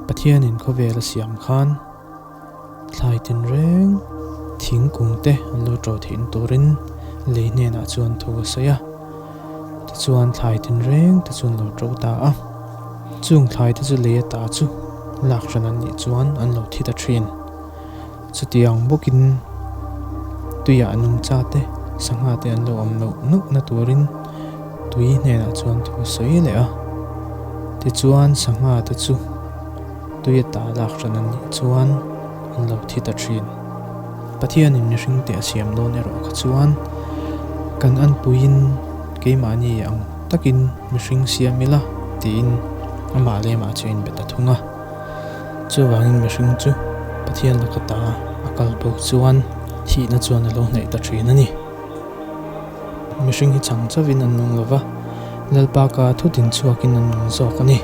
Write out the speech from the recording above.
Pathianin khawvel a siam khan thlai tinreng thingkung te an lo ṭo theihna turin lei hnenah chuan thu a sawi a, tichuan thlai tinreng te chu an lo ṭo ta a, chung thlai te chu lei ata chu lak hran an nih chuan an lo thi ta ṭhin. Chutiang bawkin tuiah nungcha te sangha te an lo awm loh nuk na turin tui hnenah chuan thu a sawi leh a. Tichuan sangha te chu tui ata lak hran an nih chuan an lo thi ta thin. Pathianin mihring te a siam dawn erawh kha chuan kan anpuiin keimahni ang takin mihring siam ila tiin amah lemah chu a inbe ta thung a. Chuvangin mihring chu Pathian laka ta a kal bo chuan thihna chuan a lo hnaih ta thin a ni. Mihring hi chang chauhin an nung lo va, Lalpa ka thu din chhuakin an nung zawk a ni.